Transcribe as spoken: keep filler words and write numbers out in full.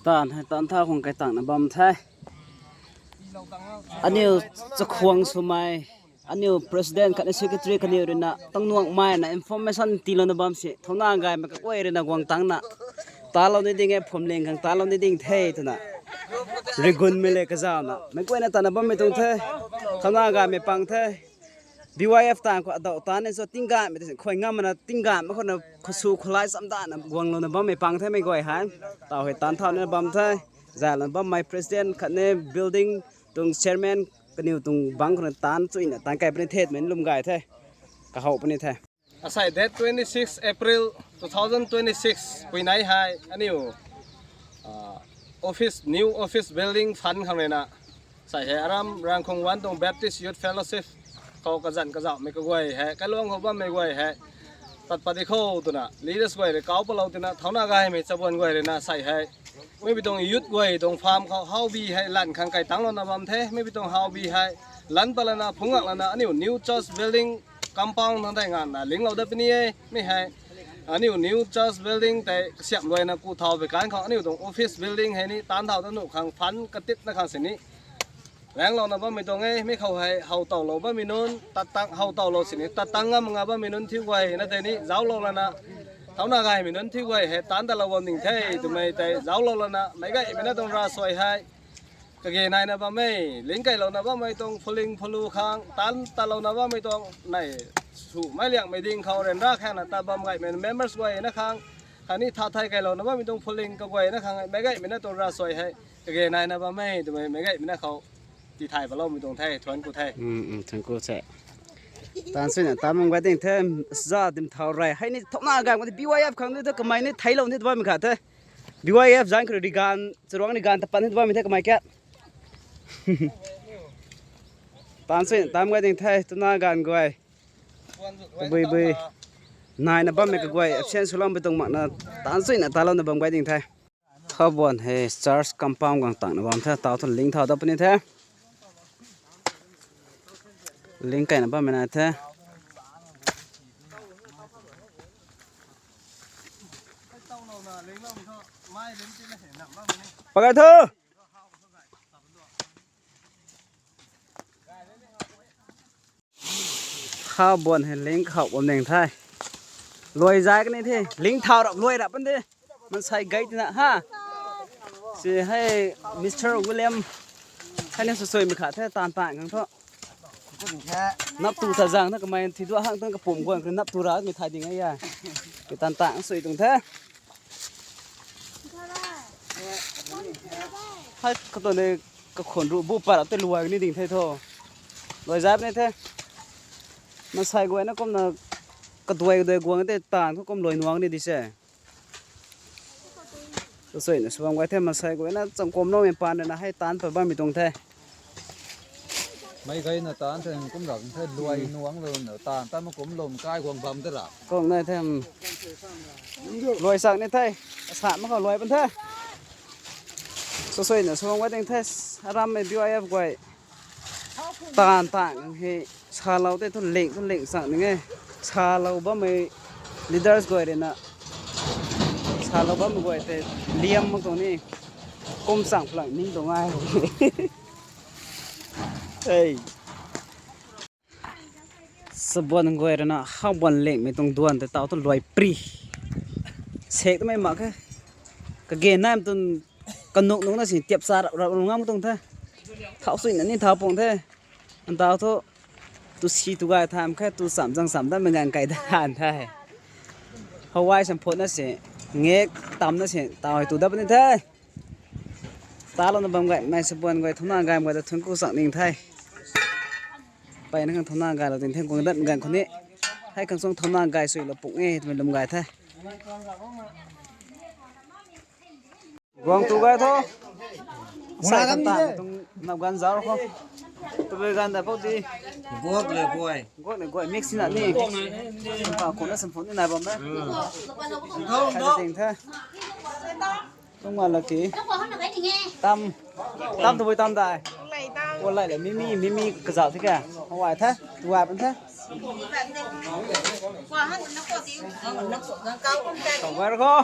Tan hai tan tha khung kai tang na bam thai. Aniu chakhuang sumai, aniu president khatni secretary kaniu rina tangnuang maina information tilo na bam si thauna gai mai kakoi rina guang tang na. Talo ni ding e phumling khang talo ni ding the tuna. Rigun mele kazao na. Mai koi na tana bam mai tung the. Thauna gai mai pang the. B Y F tan ko adao tan ni so tingga mai khoi ngam na tingga mai khona khusu khulai samda na guang lo na bam mai pang the mai goi hai. Tao hai tan thao na bam the. Zai la bam mai president khatni building tung chairman kaniu tung bang khona tan chui na tan kai pani thet mai lum gai the. Kahao pani the. Asai date twenty-six April two thousand twenty-six puinai hai aniu, ah, office, new office building fund khang rena. Sai hai aram Rangkhung Wan Dong Baptist Youth Fellowship khou kazan kazao mai kaguai hai, kailuang khou bam mai guai hai. Tat padi khou tuna, leaders guai re kao palou tuna, thauna gai mai chabon guai rena sai hai. Mibi tong youth guai tong farm khou haobi hai lan khang kai tang lo na bam the, mibi tong haobi hai. Lan palana phungak lana aniu new church building compound nang dai ngan na ling lo da pani e, mi hai. Aniu new church building tai kasiam luai na ku thao be kan khou aniu tong office building hai ni tan thao tanu khang fund katit na khang sini. Rang lo na bam mi tong e, mi khou hai hao tao lo bam mi nun, tat tang hao tao lo sini, tat tang ngam nga bam mi nun thiu guai na tai ni, zao lo lana. Thauna gai mi nun thiu guai hai tan da lo bam ning the, tumai tai zao lo lana, mai gai mi na tong ra soi hai. Kage nai na bam e, ling kai lo na bam mai tong phuling phulu khang, tan ta lo na bam mai tong nai su mai liang mai ding khou ren ra khang na ta bam gai mi members guai na khang, kani tha thai kai lo na bam mi tong phuling kaguai na khang, mai gai mi na tong ra soi hai, kage nai na bam e, tumai mai gai mi na khou, ti thai pa lo mi tong the, thuan ku the. Hmm, hmm, thuan ku the. Tan sui na, tan mung gai ding the, za dim thao rai. Hai ni thok na gai, B Y F khang ni the, kamai ni thai lo ni the, bam mi kha the. B Y F zan kru rigan, charuang rigan tapan ni bam mi the kamai kya. Tan sui, tan gai ding the, tuna gan guai. Tabui bui. Nai na bam mi kaguai, absent sulam bi tong mak na, tan sui na, tan lo na bam gai ding the. Thabuan he church compound gang tang na bam the, tao thu ling thao da pani the. Ling kai na bam mi na the. Pakai thu. Kha bon he ling khao bam neng thai. Loi zai kani the, ling thao rap loi rap pan the. Mansai gai tina ha. Si hai Mister William. Hai ni sosoi mi kha the tan tan kang tho. Nap tu ta jang na kamai thidu hang tang kapum guang nap tu ra mi thai ding ai ya. Ki tan tan sui tung the. Hai kato ne kakhon ru bu para te luai ni ding the tho. Loi zai ne the. Mansai guai na kumna kaduai kaduai guang te tan ko kum loi nuang ni di se. Sosoi na subam gai the mansai guai na changkom lo mi pan na hai tan pa bam mi tung the. Mai gai na tan the kum rak the luai nuang lo na tan tan ma kum lom kai guang bam de ra. Kong na the. Luai sak ni the. Asa ma kha luai pan the. Sosoi na subam gai ding the. Aram mai B Y F guai. Tan tan he. Salou te thu leng thu leng sang ning e. Salou bammai leaders guai rina. Salou bammai guai te liam mak tong ni. Kum sang plang ning tong ai. Hey. Sabon guai rina habon leng mi tong duan te tao thu luai pri. Sek tu mai mak khe. Kage nai tun kanuk nung na si tiap sa rap rap ngam tong the. Thao sui na ni thao pong the. Antao thu tu si tu gai tham khe tu sam jang sam da mengan kai da han the. Hawai sam phot na si ngek tam na si tao hai tu da pani the. Talo na bam gai mai sabon gai thona gai mai da thun ku sak ning the. Pai na khang thona gai lo ting the kung dat mengan khuni. Hai khang song thona gai sui lo pung e tu mai lum gai the. Guang tu gai tho. Sai kan ta tung nap gan zau kho. Tu bai gan da pau di. Guak le guai. Guak le guai mix na ni. Sampa khun na samphun ni nai bam na. Khai ting the. Tung ma la ki. Tam. Tam tu bai tam dai. Ko lai le mimi mimi kazau thi ka. Hawai the. Tu wai pan the. Tong gai ra kho.